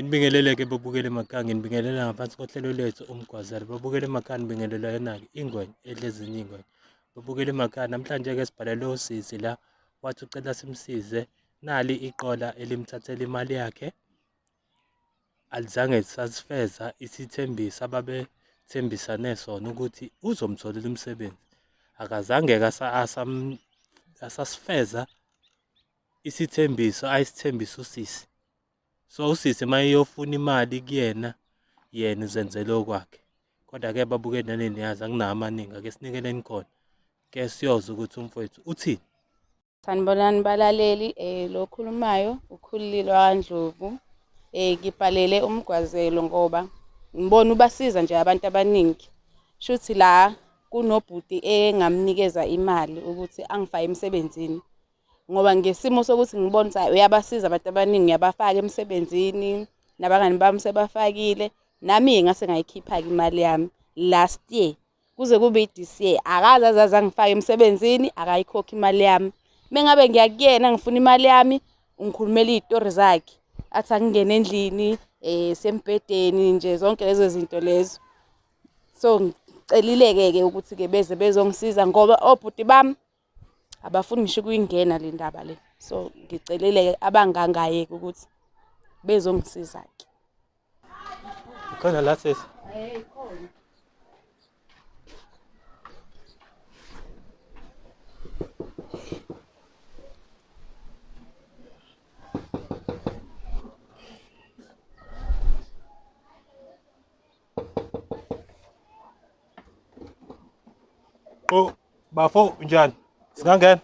Nginibingelele-ke babukeli emakhaya, nginibingelela ngaphansi kohlelo lwethu Umgwazelo. Babukeli emakhaya nibingelela yona-ke ingwenya edla ezinye iy'ngwenya. Babukeli emakhaya namhlanje-ke sibhalelwe usisi la wathi ucela simsize nali iqola elimthathela imali yakhe alizange lisasifeza isithembiso ababethembisane sona ukuthi uzomtholela umsebenzi. Akazange-ke asasifeza isithembiso ayisithembisa usisi. So usisi uma eyofuna imali kuyena yena uzenzela okwakhe. Kodwa ke babukeli nani niyazi anginawo amaningi ake sinikeleni khona. Ke siyozwa ukuthi umfowethu uthini. Sanibonani balaleli, lo okhulumayo uKhulile wakaNdlovu. Ngibhalele uMgwazelo ngoba ngibona ubasiza nje abantu abaningi. Shuthi la kunobhuti engamnikeza imali ukuthi angifake emsebenzini. Ngoba ngesimo sokuthi ngibona ukuthi hhayi uyabasiza abantu abaningi uyabafaka emsebenzini, nabangani bami sebafakile. Nami-ke ngase ngayikhipha-ke imali yami last year kuze kube i-this year akaze aze aze angifake emsebenzini akayikhokhi imali yami. Mengabe ngiya kuyena ngifuna imali yami ungikhulumela iy'tori zakhe athi angingene endlini sembhedeni nje zonke lezo zinto lezo. So ngicelile-ke ke ukuthi-ke beze bezongisiza ngoba obhuti bami abafuni ngisho ukuyingena le ndaba le. So ngicelile-ke abangangaye-ke ukuthi bezongisiza-ke. Ikhona la sesi. Ikhona. Oh, bafo unjani? Singangena?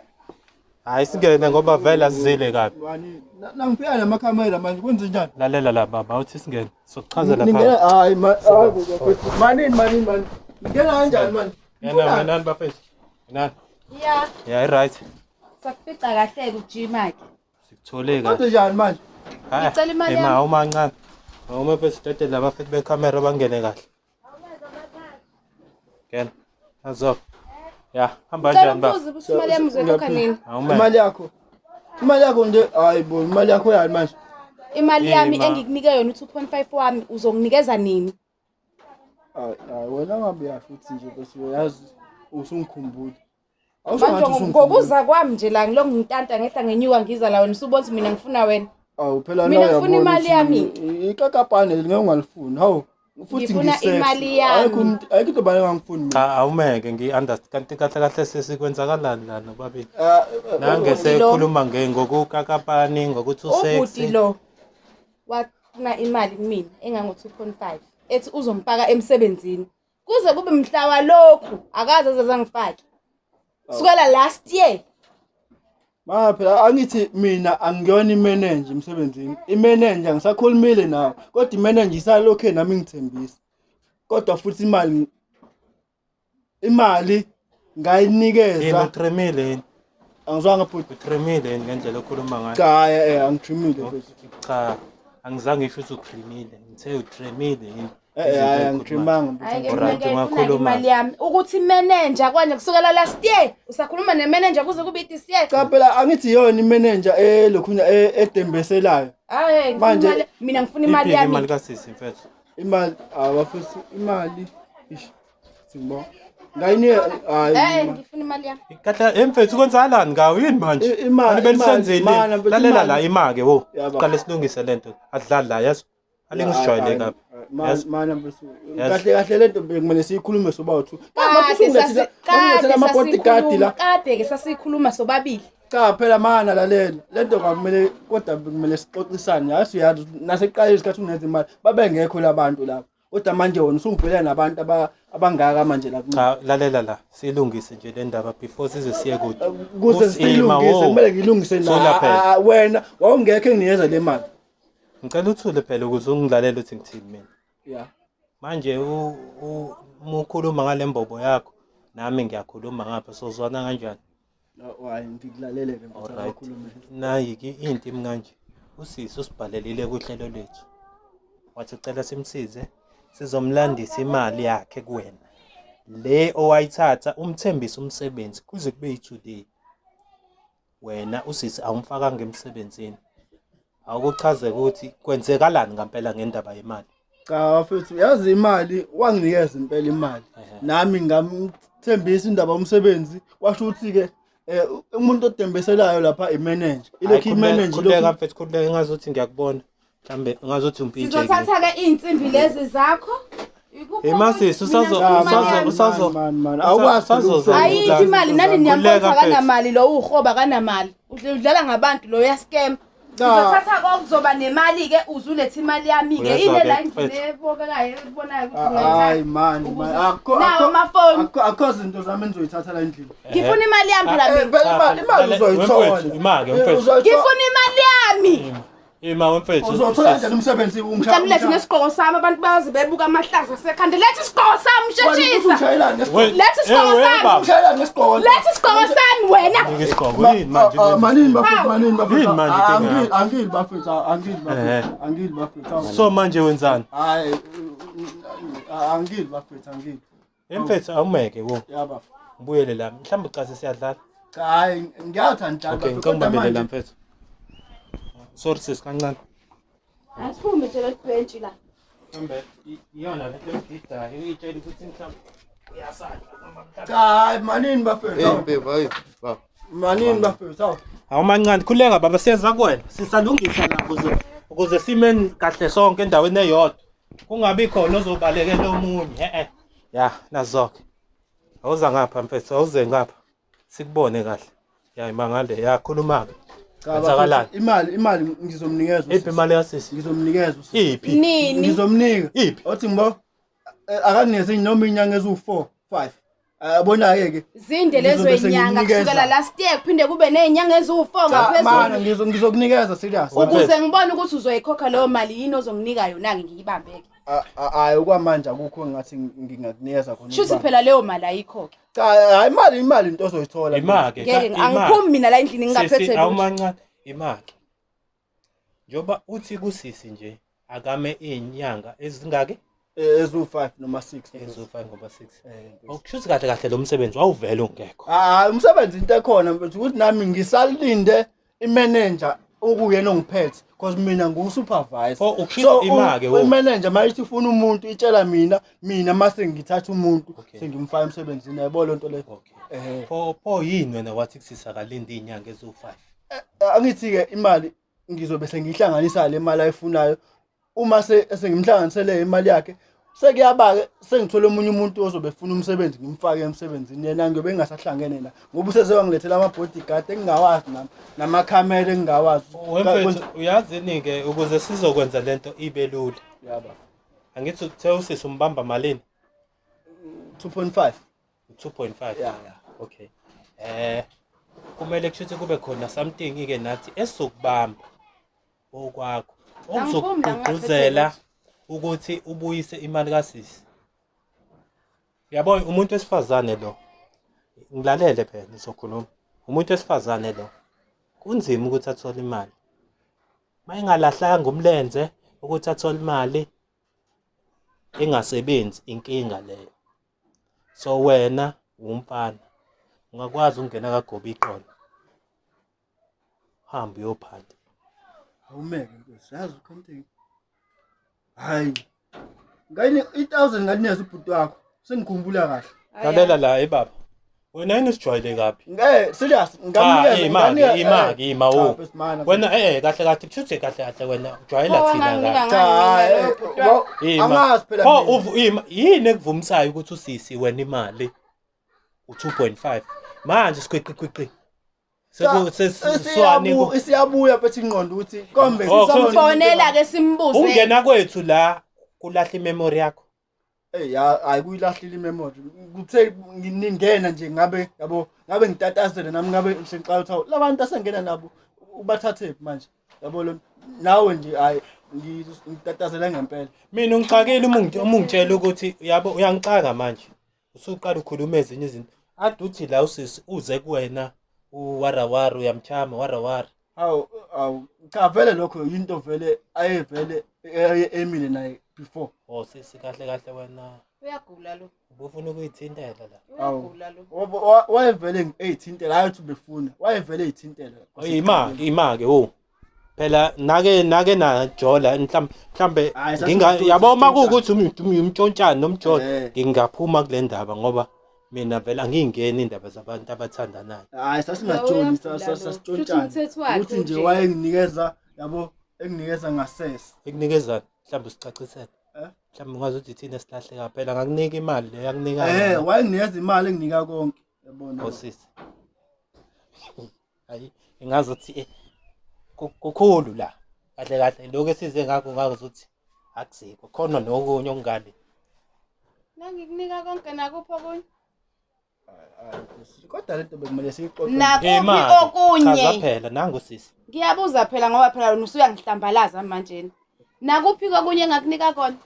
Hayi singene ngoba vele asizile kabi. Bani nangifika namakhamera manje kwenze njani? Lalela la baba, awuthi singene. Sokuchazela Ningena phakathi. hayi ma hayi bafethu. Manini manini mani. Ngena kanjani manje? Ngena ngenani bafethu. Ngenani. Ya, Ya i-right. sakufica kahle-ke ujima-ke. Sikuthole kahle. Kwenze njani manje? Hayi. Ngicela imali Ema yami. awumancane. Awume mfethu dedela labafethu bekhamera bangene kahle. Ngena. Azo. Ya, hamba Ngicela kanjani baba? ukubuza ukuthi imali yami uzoyikhokha nini? Awume. Imali yakho. Imali yakho nje hayi bo imali yakho yani manje. Imali yami Ima. engikunike yona u-2.5 wami uzonginikeza nini? Hayi hayi wena ngabe yasho ukuthi nje bese uyazi usungikhumbula. Awusho Manje ngathi usungikhumbula. ngokuza kwami nje la ngilokhu ngintanta ngehla ngenyuka ngiza la wena usubona ukuthi mina ngifuna wena. Awu phela Mina nawe ngifuna uyabona imali ukuthi yami. Ikakapane ngeke ungalifuni. Hawu futhi Ngifuna ngisexy. imali yami. Ayikho umuntu ayikho into bani engangifuni mina. Cha awumeke ngi-understand kanti kahle kahle sesikwenzakalani la nobabili. Ah, Nange Ubhuti lo. sekhuluma nge ngokukakapani ngokuthi Ubhuti usexy. lo wafuna imali kumina engango-2.5 ethi uzomfaka emsebenzini. Kuze kube mhla walokhu akaze aze angifake. Sukela last year. Ma phela angithi mina angiyona imeneja emsebenzini. Imeneja ngisakhulumile nawe kodwa imeneja isalokhe nami ngithembisa. Kodwa futhi imali imali Yini ngayinikeza utremile yini? angizwanga bhuti. Utremile yini ngendlela okhuluma ngayo? Cha angitrimile mfethu. Cha, angizange ngisho ukuthi utremile. Ngithe utremile yini? Eh hayi angitrimanga Hayi ke mfethu. mina Alright, ngiyayifuna ungakhuluma. imali yami. Ukuthi manager kwanje kusukela last year usakhuluma ne-manager kuze kube this year. Cha phela angithi iyona imeneja elokhunya edembeselayo. Hayi ngifuna Manje- imali mina ngifuna imali Iphi imali yami. kasisi mfethu? Imali abafisi imali ish singibona. Ngayinika hayi. Eh ngifuna imali yami. Kahle emfethu kwenzakalani ngawo yini manje? Imali- Kanti benisenzeni? imali, mana, mfethu, Lalela imali. la imake wo. Yaba. Qale silungise lento. Adlali la yazi. Alingisijwayele kabi. Yazi. Mana mfethu. Yes. Kahle kahle lento bekumele siyikhulume sobawu-two. Kade sasi- kade ama-bodyguard la. sasikhuluma kade ke sasikhuluma sobabili. Cha phela mana lalela. Lento kwakumele kodwa bekumele sixoxisane. Yazi uyazi nasekuqaleni isikhathi ungenza imali babengekho labantu laba. Kodwa manje wena usungibhekela nabantu abangaka manje la. Cha lalela la silungise nje le ndaba before size siye kude. Kuze Usima, siyilungise wo. kumele ngilungise Thula na phela. Ah, wena wawungekho enginikeza le mali. Ngicela uthule phela ukuze ungilalele uthi ngithini mina. Yeah. Manje uma ukhuluma ngale mbobo yakho nami ngiyakhuluma ngapha sozwana kanjani? Hayi ngikulalele ke mfethu Alright. akhulume. Nayi-ke into imi kanje. Usisi usibhalelile kuhlelo lwethu. Wathi ucela simsize sizomlandisa imali yakhe kuwena. Le owayithatha umthembise umsebenzi kuze kube yi-today. Wena usisi awumfakanga emsebenzini. Awukuchazeke ukuthi kwenzekalani ngampela ngendaba yemali. Cha mfethu, yazi imali wanginikeza impela imali. Nami ngamthembisa indaba yomsebenzi, kwasho ukuthi-ke umuntu odembeselayo lapha i-manager. Ilokhu i-manager Khululeka ilokhu mfethu, khululeka, engazuthi ngiyakubona. Mhlambe engazuthi umpintshekile. Sizothatha-ke iy'nsimbi lezi zakho. Ikuphi Hey Masisi, okunye? usazo Mina usazo ngifuna imali usazo yami. Man, man, awukwazi phela usazoza ukufika Ayikho la. imali nani niyambona Khululeka mfethu. akanamali lo uhoba akanamali. Udlala ngabantu lo uyaskema. Sizothatha konke kuzoba nemali-ke uze ulethe imali yami-ke. Uyezwa Ile ke, la endlini mfethu. ebukekayo ebonayo ukuthi Hayi ungayithatha. man, Ukuze- man. Akho Nawo akho amafoni. akho zinto zami engizoyithatha la endlini. Ngifuna imali yami phela Eh, mina. phela imali imali uzoyithola. Wemfethu, ima-ke, mfethu. Uzoyithola. Ngifuna imali yami. Ima wemfethu. Uzothola kanjani umsebenzi Mhlawumbe ulethe nesigqoko sami abantu bayoze bebuka amahlazo asekhanda. Letha isigqoko sami sheshisa. Ushayelani ngesigqoko? Letha isigqoko Eh, sami. baba. Ushayelani ngesigqoko? Letha isigqoko sami wena. Nika isigqoko yini manje? Manini bafethu, manini bafethu. Yini manje inkinga Angili, yakho? angili bafethu, angili bafethu, angili bafethu. So manje wenzani? Hayi, angili bafethu, angili. Mfethu awumeke wo. Ya bafethu. Ngibuyele la. Mhlawumbe ucaze siyadlala. Cha, hayi ngiyathanda njalo Okay, bafethu. ngicela Kodwa ungibambele la manje mfethu. Sorry sis kancane. Asiphume nje leli bench la. Mhlambe iyona le nto emgidayo iyitshela ukuthi mhlawumbe uyasala noma mhlawumbe. Cha, hayi manini bafethu. Hey babe, hayi baba. Manini bafethu, hawu. Awumancane khuleka baba siyeza kuwena. Sisalungisa la ukuze sime kahle sonke endaweni eyodwa. Kungabi khona ozobalekela omunye. Eh. Ya, nazoke. Awuza ngapha mfethu, awuze ngapha. Sikubone kahle. Ya imangale, ya khuluma ke. Cha Kwenzakalani? bafethu, imali imali ngizomnikeza. Iphi usisi. imali yasisi? Ngizomnikeza usisi. Iphi? Nini? Ngizomnika. Iphi? Othi ngibo akangineze noma inyanga eziwu4, 5. Ayabona ke. Zinde lezo Ngizobe inyanga sengikunikeza. kusukela last year kuphinde kube nezinyanga eziwu4 Cha, mana ngaphezulu. ngizokunikeza serious. Ukuze ngibone ukuthi uzoyikhokha leyo mali yini ozonginika yona ke ngiyibambeke. Hayi okwamanje akukho ngathi ngingakunikeza khona. Shuthi phela leyo mali ayikho-ke. Cha, hayi imali imali into ozoyithola. Imake. Ngeke angiphumi mina la endlini ngingaphethe Sisi lutho. awumancane imake. Njoba uthi kusisi nje akame izinyanga ezingaki? Ezu5 noma 6. Ezu5 ngoba 6. Okushuthi kahle kahle lo msebenzi wawuvele ungekho. Hayi umsebenzi into ekhona mfethu ukuthi nami ngisalinde imanager okuyena ongiphethe because mina ngu-supervisor. Oh, ukusho ima-ke, wo. Imanager mayithi ifuna umuntu itshela mina, mina mase ngithatha umuntu Okay. sengimfaka emsebenzini yabo lento leyo. Okay. Eh Pho yini wena wathi kusisi akalinde izinyanga ezu5? Angithi ke imali ngizobe sengihlanganisa le mali ayifunayo uma sengimhlanganisele imali yakhe sekuyaba ke sengithola omunye umuntu ozobe efuna umsebenzi ngimfake emsebenzini yena ngiyobe ngingasahlangene na ngoba useze wangilethela ama-bodyguard engingawazi nami namakhamera engingawazi. Wemfethu uyazini ke ukuze sizokwenza lento ibe lula. Yaba. Angithi uthe usisi umbamba malini? 2.5. 2.5. Ya. Okay. Kumele kushuthi kube khona something ke nathi esizokubamba okwakho. Angiphumi la Okuzokugqugquzela ukuthi ubuyise imali kasisi. Yabo umuntu wesifazane lo. Ngilalele phela ngizokhuluma. Umuntu wesifazane lo kunzima ukuthi athole imali. Mayengalahlanga umlenze ukuthi athole imali engasebenzi inkinga leyo. So wena umfana ungakwazi ukungena kagoba iqolo. Hamba uyophanda. Awumeke nkosi yazi ukhomthing. Hayi. Ngayini i1000 ngalineza ubhuti wakho sengikhumbula kahle. Lalela la ebaba. Wena yini usijwayele kabi? Ngeke serious Cha, ngamnikeza ima-ke, ima-ke, ima Cha, wo. mfethu, mana, Wena kahle kahle kushuthi kahle kahle wena ujwayela Pho thina wanganginika kabi. Cha, ngani mina loyo bhuti wami? Ima. angazi phela Pho mina. ima yini ekuvumisayo ukuthi usisi wena imali u2.5 manje sikhwiqi Cha, sesiswani isiyabuya mfethu ingqondo ukuthi kombe Oh, Sizomfonela ke simbuze. ungena kwethu la kulahla imemory yakho. Ey ya hayi kuyilahlile imemory. Kuthe nginingena nje ngabe yabo ngabe ngitatazele nami ngabe ngiqala ukuthi hawu, labantu asengena nabo ubathathe manje yabo lo nawe nje hayi ngitatazele ngempela. Mina ungixakile uma ungitshela ukuthi yabo uyangixaka manje. Usuqala ukhuluma ezinye izinto. Ade uthi la usisi uze kuwena uwarawara uyamchama warawara. Hawu hawu cha vele lokho into vele ayevele emile naye before. Oh sisi kahle kahle wena Uyagula lo. ubufuna ukuyithintela la. Uyagula lo. Wayevele eyithintela hayi uthi ubefuna wayevele eyithintela. Ima ima ke wo. Phela nake najola mhlawumbe mhlambe Hhayi, nginga sasintshontsha, yabo uma sasintshontsha. kuwukuthi umntshontshane nomjolo Eh. ngingaphuma kule ndaba ngoba mina vele angiyingeni indaba zabantu abathandanayo. Hayi sasingajoli Uyagula lo. sasitshontshana. Shuthi umthetho wakhe Ukuthi nje unje. wayenginikeza yabo enginikeza ngasese. Ekunikezana mhlawumbe usicacisele. Eh? Mhlawumbe ungazi ukuthi thina silahleka phela ngakunika imali le yakunika Eh yona. wayenginikeza imali enginika konke yabona. Osisi. Hayi ingazi ukuthi kukhulu la. Kahle kahle lokho esize ngakho ngazi ukuthi akusikho khona nokunye okungale. Nangikunika konke nakuphi okunye? Hayi, Nkosi, kodwa lento bekumele siyixoxe. Nakuphi Imali. Chaza okunye? phela nangu sisi. Ngiyabuza phela ngoba phela wena usuyangihlambalaza manje. Nakuphi kokunye engakunika kona?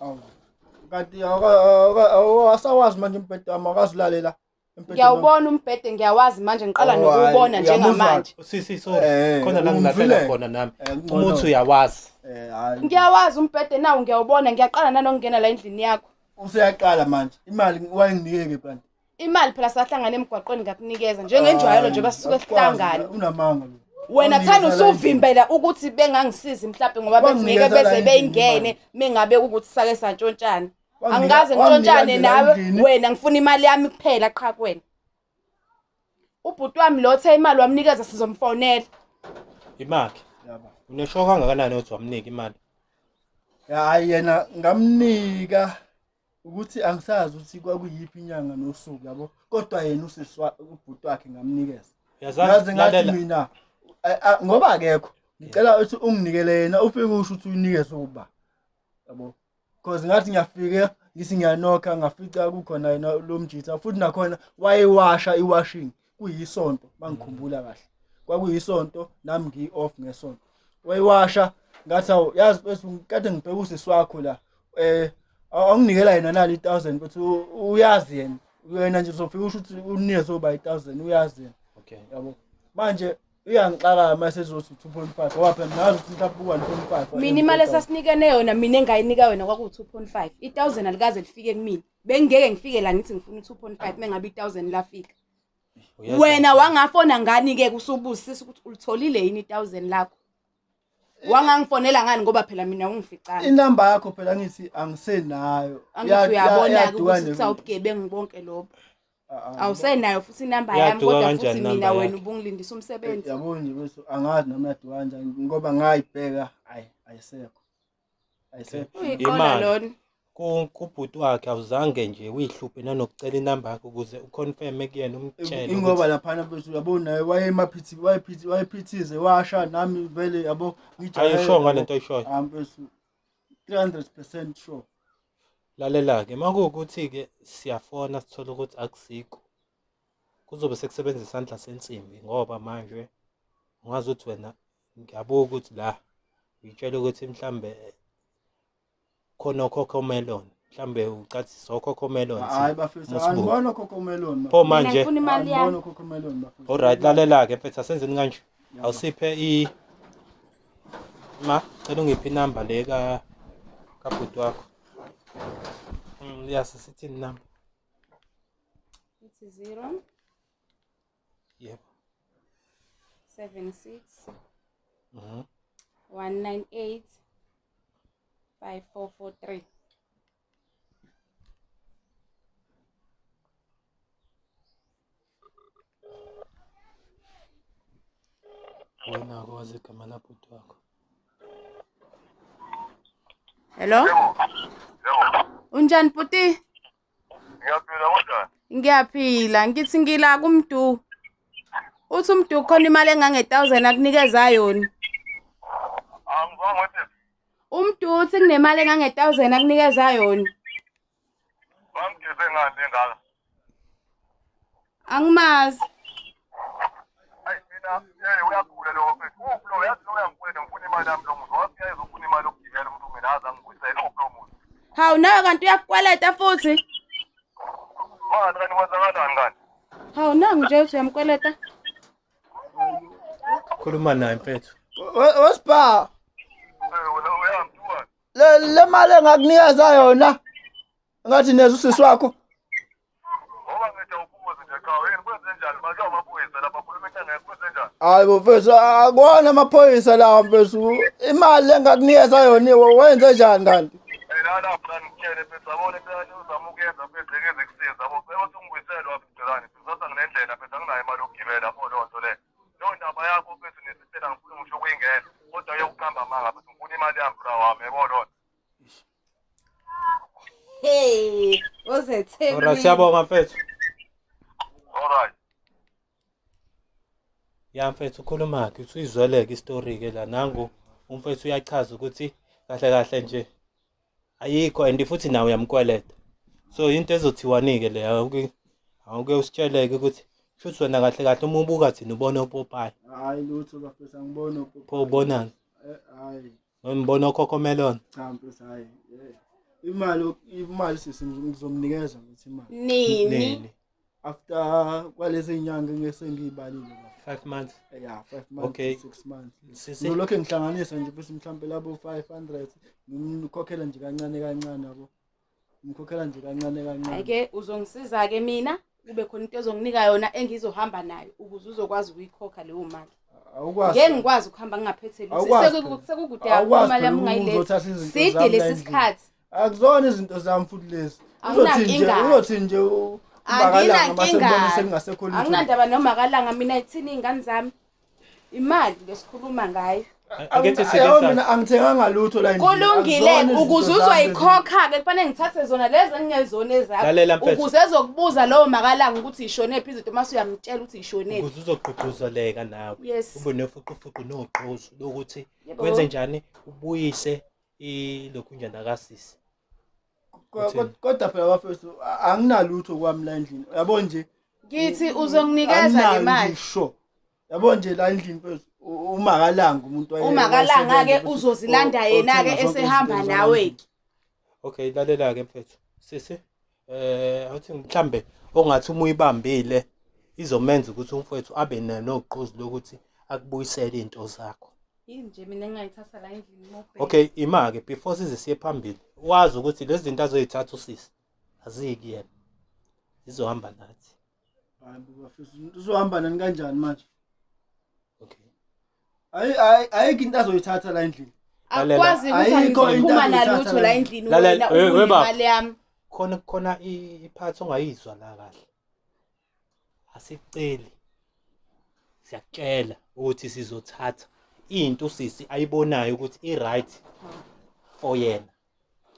Awu. Kanti awasawazi manje umbhede wami akazulalela. Embhedeni wami. Ngiyawubona umbhede ngiyawazi manje ngiqala Oh, nokuwubona hayi, uyamuzwa. njengamanje. Sisi sorry. Eh, Khona la ngilahleka ungivile? khona nami. Eh, ngcono. Umuthi uyawazi. Eh hayi. Ngiyawazi umbhede nawo ngiyawubona ngiyaqala nanokungena la endlini yakho. Useyaqala manje. Imali wayenginikeke kanti. Imali phela sahlangana emgwaqweni ngakunikeza njengenjwayelo nje basuke sihlangane. Unamanga lo. Wena thanda Wanginikeza la endlini. usuvimbela ukuthi bengangisizi mhlawumbe ngoba bethi ngeke Wanginikeza la beze endlini beyingene imali. mengabe ukuthi sake santshontshana. Wanginika- Angikaze wanginika ngishontshane nje la nawe endlini. wena ngifuna imali yami kuphela qha kuwena. Ubhuti wami lo othe imali wamnikeza sizomfonela. Imali. Yaba. Unesho kangakanani ukuthi wamnika imali? Hayi yena ngamnika ukuthi angisazi ukuthi kwakuyiphi inyanga nosuku yabo kodwa yena usisi ubhuti wakhe ngamnikeza. Uyazazi Ngaze ngathi lalela. mina ngoba akekho ngicela ukuthi unginikele yena ufike usho ukuthi uyinikeze uba yabo because ngathi ngiyafika ngithi ngiyanokha ngafica kukhona yena lo mjitha futhi nakhona wayewasha iwashing kuyisonto mangikhumbula kahle kwakuyisonto nami ngiyi-off ngesonto wayiwasha ngathi awu yazi mfethu kade ngibheka usisi wakho la eh awunginikela yena nali 1000 mfethu uyazi yena wena nje uzofika usho ukuthi unikeze uba 1000 uyazi yena Okay. yabo manje uyangixaka mase ezothi 2.5 ngoba phela ngazi ukuthi mhlawumbe u-1.5 Mina imali esasinikene yona mina engayinika yona kwaku-2.5. I-1000 alikaze lifike kumina. Bengingeke ngifike la ngithi ngifuna u-2.5 mengabe i-1000 lafika. Uyezwa? Wena wangafona ngani ke usubuzisisa ukuthi ulitholile yini i-1000 lakho? Wangangifonela ngani ngoba phela mina ungificanga. Inamba yakho phela ngithi angisenayo. Angithi uyabona-ke ukuthi kuthiwa ubugebengu bonke lobo. Awusenayo futhi inamba yami Iyaduka kodwa kanjani futhi inamba mina wena yakhe? ubungilindisa umsebenzi. Yabo nje bese angazi noma yaduka kanjani ngoba ngayibheka ayi ayisekho. Ayisekho. Uyiqola Imali. lona. Kubhuti wakhe awuzange nje uyihluphe nanokucela inamba yakhe ukuze uconfirme kuyena umtshele Ingoba ukuthi laphana bese uyabona naye wayemaphithi wayephithi wayephithize washa nami vele yabo ngijahele. ayisho ngalento oyishoyo. Ah mfethu 300% sure. Lalela-ke uma kuwukuthi-ke siyafona sithole ukuthi akusikho kuzobe sekusebenza isandla sensimbi ngoba manje ungazi ukuthi wena ngiyabuka ukuthi la uyitshela ukuthi mhlambe khona okhokhomelon mhlambe ucathisa okhokhomelon Hayi bafethu Musibuko. angibona khokhomelon. Pho Mina manje ngifuna imali yami. Angibona khokhomelon bafethu. alright lalela-ke mfethu asenzeni kanje awusiphe i ma cela ungiphe inamba le ka kabhuti wakho. Yasi sithini inamba? Ithi 0 Yebo. 7 6 Mhm. 198 5443. Wena akwazi igama labhuti wakho. Hello? Yebo. Unjani bhuti? Ngiyaphila kunjani? Ngiyaphila, ngithi ngila kumdu. Uthi umdu khona imali engange-1000 akunikeza yona. Angizwanga ukuthi Umdu uthi kunemali engange-1000 akunikeza yona. bangigeze ngani lengaka. Angimazi. Hayi mina hey uyagula lo mfethu. Uphi lo yazi lo uyangikweleta ngifuna imali yami lo muntu. Wathi uyazofuna imali yokugibela umuntu mina aze angibuyisele uphi lo muntu. Hawu nawe kanti uyakukweleta futhi. Manje kanti kwenzakalani kanti? Hawu nangu nje uthi uyamkweleta. Khuluma naye mfethu. Wesipha Eh wena uyangithuka. le mali engakunikeza yona ngathi neza usisi wakho Ngoba ngithi awuphuzi nje cha yini kwenze njani? Make awumabuyise lapha khuluma into engekho kwenze njani? Hayi bo mfethu, akuwona amaphoyisa lawa mfethu. Imali engakunikeza yona wenze njani kanti? La la bra, ngitshele mfethu, yabo le nto uzama ukuyenza mfethu, ngeke kusiza yabo. Cela ukuthi ungibuyisele waphi Gcilani, ngizotha nginendlela mfethu, anginayo imali yokugibela yabo leyo nto leyo. Leyo ndaba yakho mfethu nesisela ngifuna ngisho ukuyingena, kodwa uyokuqamba amanga mfethu, ngifuna imali yami bra wami, yabo leyo nto. Hey, Alright, uzethekwini. siyabonga mfethu. Alright. Ya mfethu, ukhuluma-ke usuyizweleke isitori-ke la. Nangu umfethu uyachaza ukuthi kahle kahle nje ayikho, and futhi nawe uyamkweleta. So into ezothiwani-ke le, awuke usitsheleke ukuthi shuthi wena kahle kahle uma ubuka thina ubona opopayi. Hayi lutho bafethu, angiboni opopayi. Pho ubonani? Hayi. Ngibona okhokhomelona. Cha mfethu, hayi. Imali sisi ngizomnikeza mfethu imali. Nini? Nini? After kwalezi nyanga engesengiyibalile bafethu. 5 months. Yeah, 5 months, Okay. 6 months. Sisi. Ngilokho ngihlanganisa nje futhi mhlambe labo 500 ngimkhokhela nje kancane kancane yabo. Ngimkhokhela nje kancane kancane. Hhayi-ke uzongisiza-ke mina, kube khona into ezonginika yona engizohamba nayo ukuze uzokwazi ukuyikhokha leyo mali. Awukwazi. Ngeke ngikwazi ukuhamba ngingaphethe lutho. Awukwazi phela. Sekukude kakhulu Awukwazi imali yami phela ungayiletha. uzothatha izinto Side zami la lesi endlini. sikhathi. Akuzona izinto zami futhi lezi. Uzothi nje, Anginankinga. uzothi nje umakalanga mase ngibona sekungasekho lutho. Anginandaba nomakalanga mina, ithini iy'ngane zami. Imali lesikhuluma ngayo. Angithi Yabo mina angithenganga lutho la endlini. Kulungile, Akuzona izinto ukuze zami lezi. uzoyikhokha-ke kufanele ngithathe zona lezi engingezona ezakho. Lalela mfethu. Ukuze ezokubuza lowo makalanga ukuthi ishonephi izinto, mase uyamtshela ukuthi ishonephi. Ukuze uzogqugquzeleka nawe. Yes. Ube nefuqufuqu nogqozu lokuthi Yebo. wenze njani ubuyise ilokhunjana kasisi. Kodwa phela bafethu, anginalutho kwami la endlini. Yabo nje. Ngithi uzonginikeza le Anginayo mali. ngisho. Yabo nje la endlini mfethu, umakalanga umuntu Umakalanga-ke wayesebenza futhi uzozilanda yena-ke othenga zonke esehamba izinto nawe-ke. Okay, lalela-ke mfethu. Sisi, awuthi mhlambe ongathi uma uyibambile izomenza ukuthi umfowethu abe nogqozi lokuthi akubuyisele izinto zakho. Yini nje mina engingayithatha la endlini uma ubheka? Okay, ima-ke before size siye phambili, wazi ukuthi lezi zinto azoyithatha usisi aziyi kuyena, zizohamba nathi. Hayi bo bafethu, uzohamba nani kanjani manje? Okay. Ayi ayi ayikho into azoyithatha la endlini. Lalela. Akukwazi ukuthi Ayikho into angizophuma azoyithatha nalutho la la endlini Lalela, wena we baba. unemali yami. Khona iphathi ongayizwa la kahle. Asiceli. Siyakutshela ukuthi sizothatha into usisi ayibonayo ukuthi i-right for yena.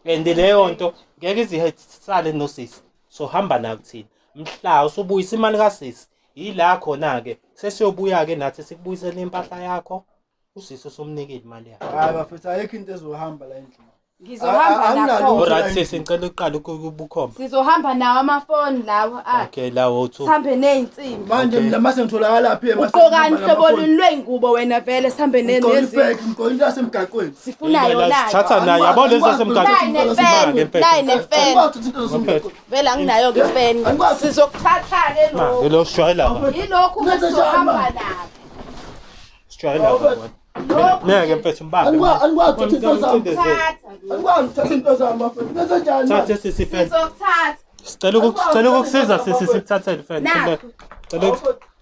And leyo nto ngeke izisale nosisi. So hamba nayo kuthina. Mhla usubuyisa imali kasisi, yila khona-ke sesiyobuya-ke nathi sikubuyisele impahla yakho. Usisi usumnikile imali yakhe. Hayi bafethu, ayikho into ezohamba la endlini. Ngizohamba Anginalutho. nakho. Alright sisi, ngicela uqale ukubukhomba. Sizohamba nawo amafoni lawo akhe. Okay, lawo two. Sihambe ney'nsimbi. Manje Okay. mina mase ngitholakala phi? Uqokani hlobo luni lwey'ngubo wena vele sihambe Ngigqoke nezi. ifake, ngigqoke into yasemgaqweni. Sifuna yona. Thatha nayo, yabo lezi zasemgaqweni. Nayi nefeni, nayi nefeni. Angikwazi ukuthi into zasemgaqweni. Vele anginayo-ke ifeni. Angikwazi. Sizokuthatha-ke Ma, lokhu. lo sijwayela ba. Yilokhu Nenze njani sizohamba manje? nako. Sijwayela ba. Lokhu Ngeke mfethu mbambe. Angikwazi ukuthatha into zami. thatha. Angikwazi ukuthatha into zami bafethu. Nenze njani Thatha manje? sisi fan. Sizokuthatha. Sicela ukukusiza sisi sikuthathele fan. Nakhu. Cela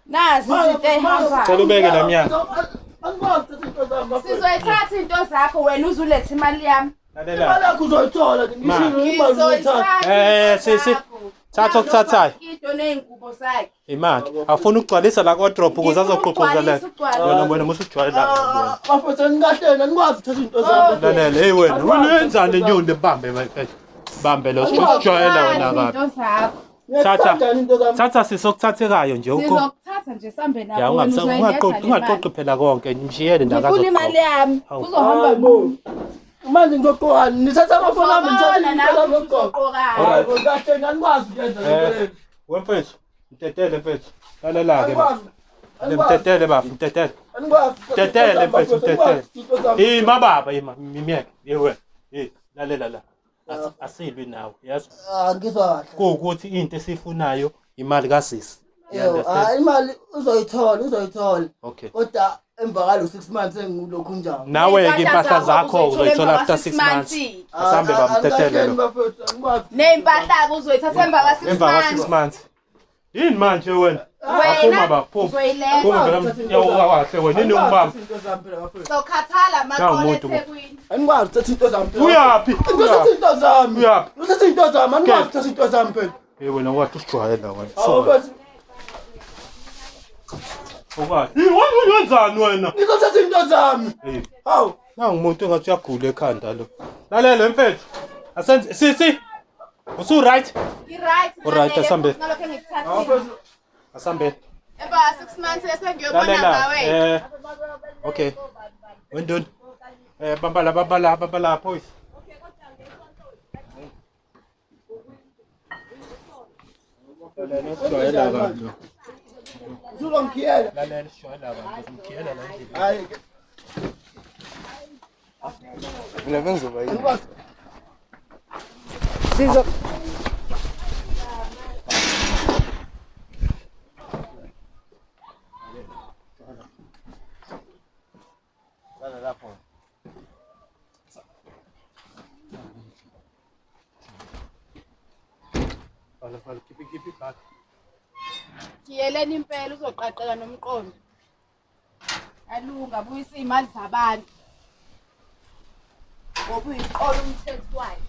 Nazi izinto ey'hambayo. Cela ubeke la mnyango. Angikwazi ukuthatha into zami bafethu. Sizoyithatha into zakho wena uzulethe imali yami. Lalela. Imali yakho uzoyithola nje, ngishilo imali uzoyithatha. Ngizoyithatha. Eh, sisi, thatha okuthathayo. Into ney'ngubo zakhe. Imali. Afuna ukugcwalisa la wardrobe ukuze Ngifuna azogqugquzeleka. ukugcwalisa, Wena wena musujwayela. Ah, Bafethu nikahleni, anikwazi ukuthatha into zami. Lalela, hey wena, wena wenzani le nyoni bambe mfethu. Bambe lo sijwayela wena Ngizokuthatha kabi. into zakho. Thatha. Kanjani into zami? Thatha sisokuthathekayo nje ukho. Sizokuthatha nje sambe Ya nakho wena uzoyiletha le mali. ungaqoqi phela konke, ngimshiyele Ngifuna imali yami. Hawu. Kuzohamba Hayi bo. Manje ngizogqokani? Nithatha amafoni ami, nithatha Uzobona into nawe zami ukuthi zokugqoka. uzogqokani. Alright. Hayi bo, kahleni anikwazi ukuyenza le nto Eh. leyo. Wemfethu, mtetele mfethu. Lalela ke baba. Anikwazi. Mtetele baba, mtetele. Anikwazi. Mtetele mfethu, mtetele. mtetele. Ima baba, ima, mimiyeke. Yewe. Hey, lalela la. Asilwi nawe, yazi. Ah, ngizwa kahle. Kuwukuthi into esifunayo imali kasisi. You Yebo, understand? hayi imali uzoyithola, uzoyithola. Okay. Kodwa emva kwalo 6 months engilokhu njalo. Nawe ke impahla zakho uzoyithola emva after kwa 6 months. Asambe Ah, bamtetele lo. Bafethu, angikwazi. Ney'mpahla-ke uzoyithatha emva kwa-six Emva kwa 6 months. months. Yini manje wena? Aphuma Wena ba, phuma. uzoyiletha. Phuma vele yawukahle wena yini yombamba. Into zami phela bafethu. Sokhathala maqolo Umuntu. eThekwini. Anikwazi ukuthatha into zami phela. Uyaphi? Ngizothatha into zami. Uyaphi? Ngizothatha into zami. Anikwazi Ke. ukuthatha into zami phela. Hey wena wathi usijwayela wena. Awu mfethu, Okahle. Hey wena wenzani wena? ngizothatha into zami. Hey. Hawu. Nangu umuntu engathi uyagula ekhanda lo. Lalela mfethu. Asenze sisi. Usu right? Ngi-right. Alright, asambe. Ngalokho Awu engikuthathile. mfethu. Asambe. Emva 6 months esengiyobona Lalela. ngawe. Okay. Wendoni. Bamba la bamba la bamba la phoyisa. Lalela sijwayela kabi lo. Uzongiyela. Lalela sijwayela kabi ngizomkhiyela la endlini. Hayi. Mina bengizoba yini? Anikwazi. Sizo Vala vala keep keep back. Ngiyeleni impela uzoqaqeka nomqondo. Alunga buyisa imali zabantu. Ngoba uyiqola umthetho wayo.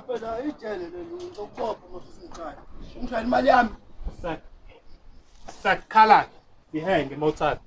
Phela ijele leli ngizokubopha uma usungishaya. Ungishaya imali yami. Sak. Sakhala. Ihenge mawuthatha.